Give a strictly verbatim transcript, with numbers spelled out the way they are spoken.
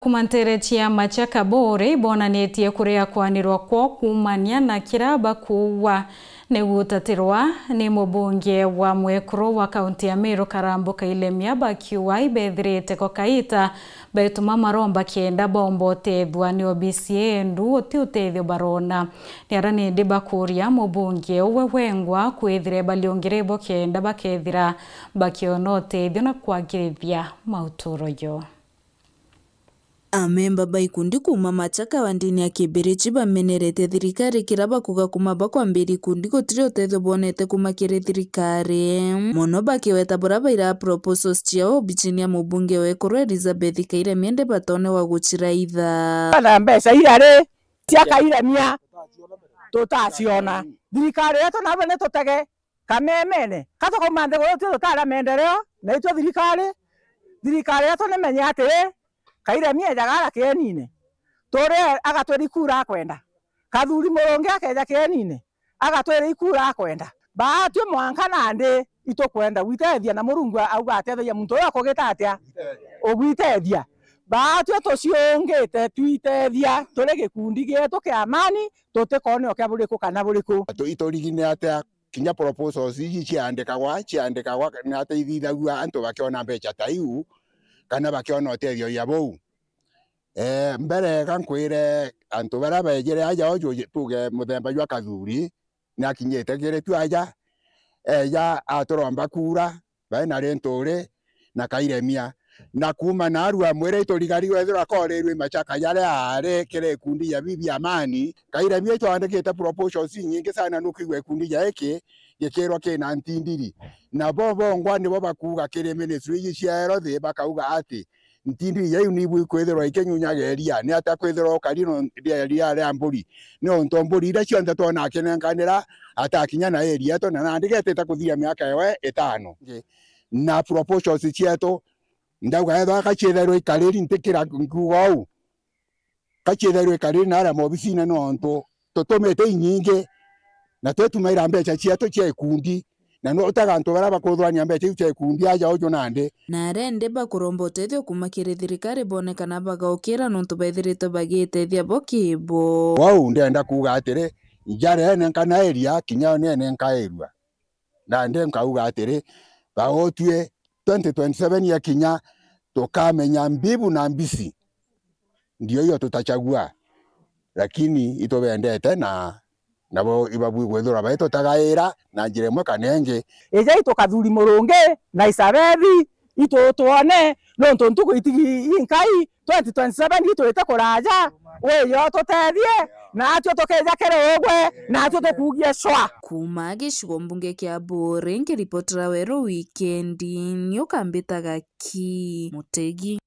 Kuma nteere cia Machaka Bore ibonanitie kuria kwanirwa kwoo kuumania na kiria bakuugwa ni gutatirwa ni mubunge wa mwekuru wa kaunti ya Meru Karambu Kailemia, bakiuga ibethirite kwa kaita baituma maromba kenda bomba utethua ni obisi endu uti utethio barona. Ni aria nindi bakuria mubunge uwe wengwa kwithire baliungire bo kenda bakethira bakiona utethio na kwagirithia mauturo jo. Amemba ba ikundi kuuma Machaka wa ndini ya Kibirichi bamenerete thirikari kira bakuga kuuma bakwambiria ikundi gutiri utethio bonete kuuma kiri thirikari. Mono bakiweta bura baira proposals ciao obicini ya mubunge wekuru Elizabeth Kailemia indi batone wa guciraitha. Na mbeca iria ri cia Kailemia tutaciona. Thirikari yetu nabo ni tutege kamemene. Ka tukauma nthiguru twi tutara maendeleo, na itwe thirikari, thirikari yetu nimenye atiri, Kailemia ejaga ara kienine. Turi agatwira ikura akwenda. Kathuri Murungi akeja kienine, agatwira ikura akwenda. Baatwi mwanka nandi itukwenda gwitethia na Murungu auga atethagia muntu uria ukugita atia? Ugwitethia. Baatwi tuciungite twitethia turi gikundi gietu kia amani, tutikoonio kia buriku kana buriku. Itu-, iturigine atia kinya proposals iji ciandikagwa, ciandikagwa na ata ithithagua antu bakiona mbeca ta iu, kana bakiona utethio ja buu. Eh, mbere ga nkwire antu baria beejire aja uju tuge muthemba jwa Kathuri, ni akinyite kiri tu aja, eja aturomba kura, bae na Linturi na Kairemia. Na kuuma naarua mwira iturigari wethirwa korirwe Machaka jaria aari kiri ikundi ja Bibi Amani, Kairemia itwandikite proposals inyingi sana, nukwigua ikundi ja iki gikirwa kina ntindiri. Na bo bongwa nibo bakuuga kiri ministry iji cia health, bakauga ati, ntindiri ja iu nibu ikwithirwa ikinyunyaga iria. Ni atia kwithirwa ukari no ria, ria, ria mburi? Ni untu mburi iria cionthe twona akinenkanira atakinya na iria yetu, na nandi getite kuthiria miaka ewe itano. Na proposals cietu, ndauga ethwa kaciithairwa ikariri, ntikira nkuuga uu. Kaciithairwa ikariri na aria mobisine, nontu tutumite inyingi, na twetumaira mbeca cietu cia ikundi, na no utega antu baria bakuthwania mbeca iu cia ikundi aja uju nandi. Na aria indi bakuromba utethio kuuma kiri thirikari bone kana bagaukira, nontu baithiritwe bagiitethia bo kibo. Kwou ndenda kuuga atiri, njarene nkanaeria, kinya yo nene nkairua. Nandi nkauga atiri, bautue twenty twenty-seven yakinya, tukamenya mbibu na mbisi. Ndio hiyo tutachagua. Lakini itubendete na nabo ibabui kwithirwa baitutagaira na njira imwe kana ingi. Ijai tukathuri Murungi na Isabethi, itutwone, nontu ntuku itigi inkai, twenty twenty-seven itwite kuraja, wiyo tutethie, natwe tukija kiri ugwe, natwe tukugie cwa. Kuuma gicigo mbunge kia Buuri, nkiripotera Weru Wikendi, ni ukambitaga ki Mutegi.